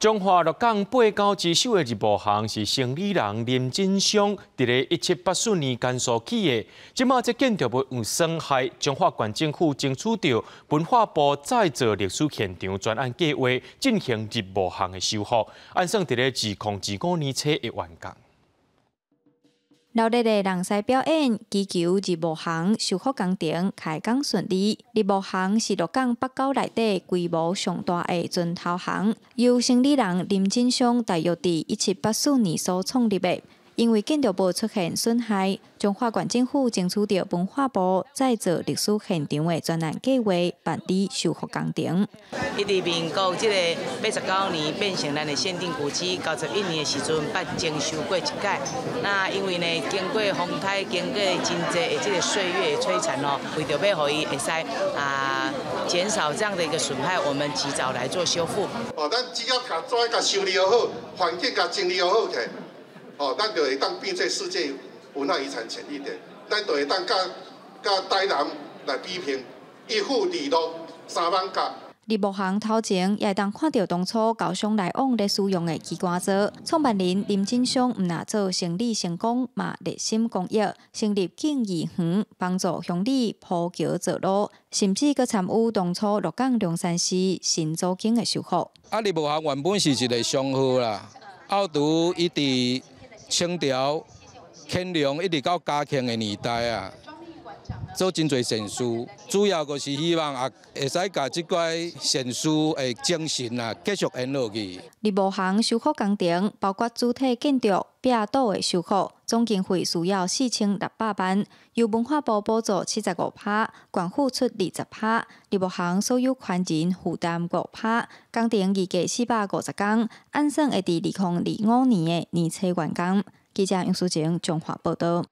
彰化鹿港八皋之首的日暮巷是生理人林振商佇咧1784年甘肅起的。這馬這建築物有損害，彰化縣政府爭取著文化部再造歷史現場專案計劃，進行日暮巷的修復，按算佇咧2025年初會完工。熱鬧的人獅表演，祈求日暮巷修復工程開工順利。日暮巷是鹿港八皋內底規模上大的磚頭巷，由生理人林振商大約佇1784年所創立的。因為建築物出現損害，彰化縣政府爭取著文化部再造歷史現場的專案計劃，辦理修復工程。伊佇民國這個89年變成咱的縣定古蹟，91年的時陣捌整修過一擺。那因為呢，經過風颱，經過真濟的這個歲月的摧殘哦，為著欲予伊會使啊減少這樣的一個損害，我們及早來做修復。哦，咱只要共紙共修理好，環境共整理好起。哦，咱就會當變做世界文化遺產潛力點，咱就會當佮佮台南來比拼，一府二鹿三艋舺。日暮巷頭前也會當看著當初僑商來往咧使用的機關座。創辦人林振商毋但做生理成功，嘛熱心公益，成立敬義園，幫助鄉里鋪橋造路，甚至閣參與當初鹿港龍山寺神祖經的修復。啊，日暮巷原本是一個商號啦，後拄伊佇清朝乾隆一直到嘉慶的年代啊，做真濟善事，主要就是希望啊，會使共這塊善事的精神啊，繼續延落去。日暮巷修復工程包括主體建築、壁堵的修復，總經費需要4600萬，由文化部補助75%，縣府出20%，日暮巷所有權人負擔5%。工程預計450工，按算會佇2025年的年初完工。記者楊淑晴彰化報道。